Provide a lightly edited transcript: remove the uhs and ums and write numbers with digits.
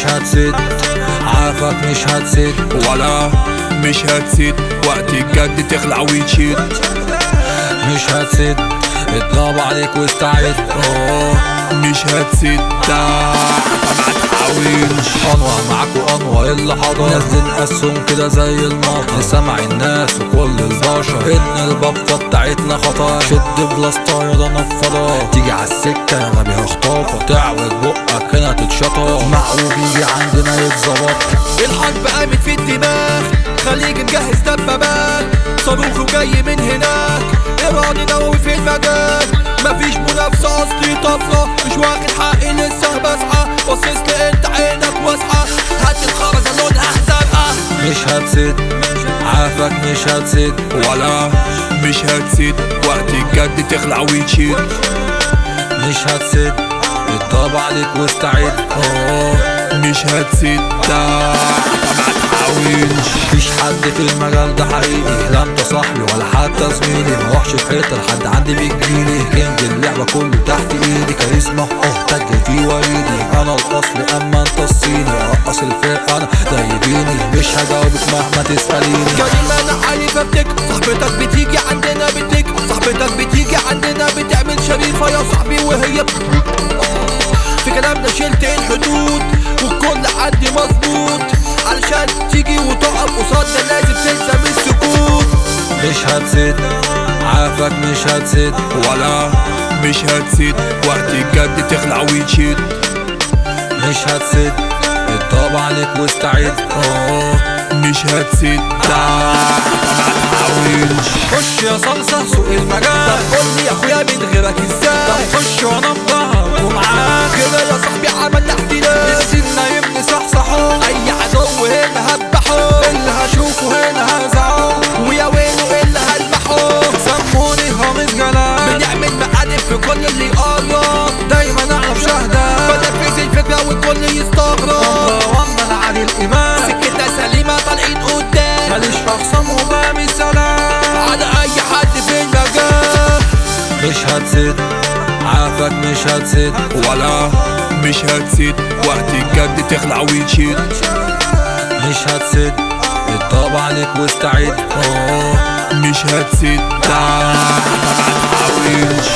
مش هتسد، عارفك مش هتسد. ولا مش هتسد، وقت الجد تخلع وتشد. مش هتسد، اضرب عليك واستعد. مش هتسد، فما تحاولش. انور معاك وانور اللي حضر، نازلين اسهم كده زي المطر، لسمع الناس وكل البشر ان البفه بتاعتنا خطر. شد بلاستر يا نفضه، تيجي عالسكه يا غبي هخطفك، تعوج بقك هنا تتشطر، معوج يجي عندنا يتظبط. الحرب قامت في الدماغ، خليك مجهز دبابات، صاروخ جاي من هناك، ايراني نووي في المجال. مفيش منافسة اصلي طفرة، مش واخد حقي لسه بسعى، باصص لانت عينك واسعة، هات الخرزة لونها زرقا. مش هتسد، عارفك مش هتسد. ولا مش هتسد، وقت الجد تخلع وتشد. مش هتسد، اضرب عليك واستعد. مش هتسد، فما تحاولش. مفيش حد في المجال ده حقيقي، لا انت صاحبي ولا حتى زميلي، مروحش في حتة لحد عندي بيجيلي، king اللعبة كله تحت ايدي، كاريزما تج في وريدي، انا الاصل اما انت الصيني، ارقص الفرقة انا زي بيني، مش هجاوبك مهما تسأليني. كريم انا عالي فبتك، صاحبتك بتيجي عندنا بتك، صاحبتك بتيجي عندنا بتعمل شريفة يا صاحبي وهي في كلامنا شلت الحدود، والكل عندي مظبوط، علشان تيجي وتقف قصادنا لازم تلزم السكوت. مش هتسد، عارفك مش هتسد. ولا مش هتسد، وقت الجد تخلع وتشد. مش هتسد، اضرب عليك واستعد. مش هتسد، فما تحاولش. خش يا صلصة سوق المجال، طب قولي يا اخويا من غيرك ازاي؟ طب خش وانا في ظهرك ومعاك كده يا صاحبي عملنا احتلال، السنة يبني صحصحه، اي عدو هنا هبحه، اللي هشوفه هنا هزعه، ويا ويله اللي هلمحه، سموني رامز جلال، بنعمل مقالب في كل اللي يقرب، دايما اعرف شهدة، بنفذ الفكرة والكل يستغرب، وانا علي الإيمان، سكتنا سليمة طالعين قدام، ماليش أخصام وبامي سلام على أي حد في المجال. مش هتسد، عارفك مش هتسد. ولا مش هتسد، وقت الجد تخلع وتشد. مش هتسد، اضرب عليك واستعد. مش هتسد، فما تحاولش.